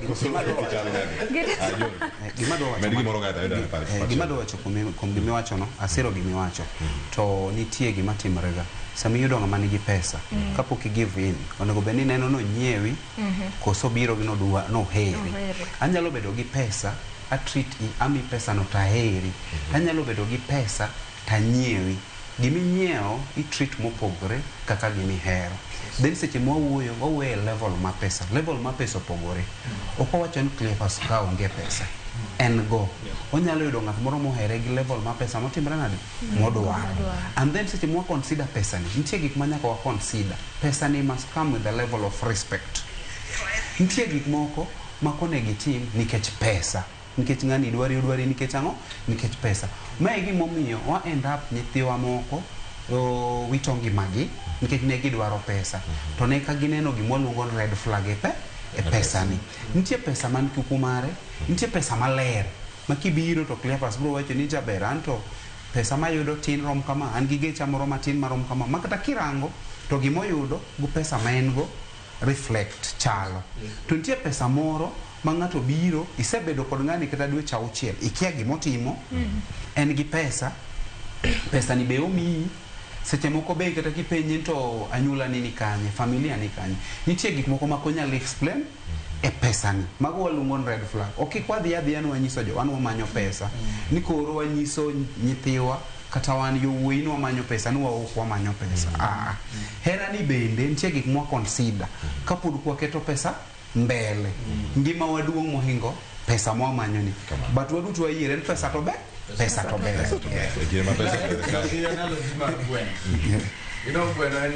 Koso chal nade? Ah, John. Gima dwa wacho Med gimoro kae to ayudo paro. Gima dwa wacho kuom gimiwachono, asiro gimiwacho. To nitie gima timorega. Sama iyudo ng'ama nigi pesa, kapok i give in, onego bed ni ineno nonyiewi, koso biro gi nodwa noheri. Noheri. Anyalo bedo gi pesa, a treat i, ami pesa no taheri. Anyalo bedo gi pesa tanyiewi. Giminyiewo i treat mopogore kaka gimihero. Then seche mwawuoyo, wawuoyo e level ma pesa. Level ma pesa opogore. Ok wawacho ni Cleophas ka onge pesa. En go. Onyalo yudo ng'at moro mohere gi level ma pesa motimre nade? Modwaro. Modwaro. And then seche mwa consider pesa ni, nitie gik ma nyaka wa consider. Pesa ni must come with a level of respect. Nitie gik moko ma konego itim nikech pesa. Nikech ng'ani dwari odwari nikech ang'o? Nikech pesa. Ma e gimomiyo wa end up nyithiwa moko wito ngimagi nikech ne gidwaro pesa. To ne ka gineno gima waluongo ni red flag e pesa ni. Nitie pesa man kuku mare, nitie pesa maler ma kibiro to Cleophas biro wacho ni jaber anto pesa mayudo tin rom kama, an gi gecha moro matin marom kama. Ma kata kirango to gimoyudo gi pesa ma en go reflect chalo. To nitie pesa moro ma ng'ato biro, isebedo kod ng'ani kata dweche 6, ikia gimotimo, en gi pesa, pesa ni be omiyi, seche moko be kata kipenje to anyuola ni kanye, familia ni kanye. Nitie gik moko ma ok onyal explain e pesa ni. Mago waluongo ni red flag. Ok kik wadhi adhiya ni wanyiso jo wan wamanyo pesa. Ni koro wanyiso nyithiwa kata wan yowuoyi ni wamanyo pesa ni waok wamanyo pesa. Ah. Hera ni bende nitie gik mwa consider kapod waketo pesa mbele. Ngima wa duong' mohingo pesa mwamanyo ni. But waduto wayiere ni pesa to ber, pesa to ber. E kinde ma pesa ber. Analogy mar gweno. You know gweno en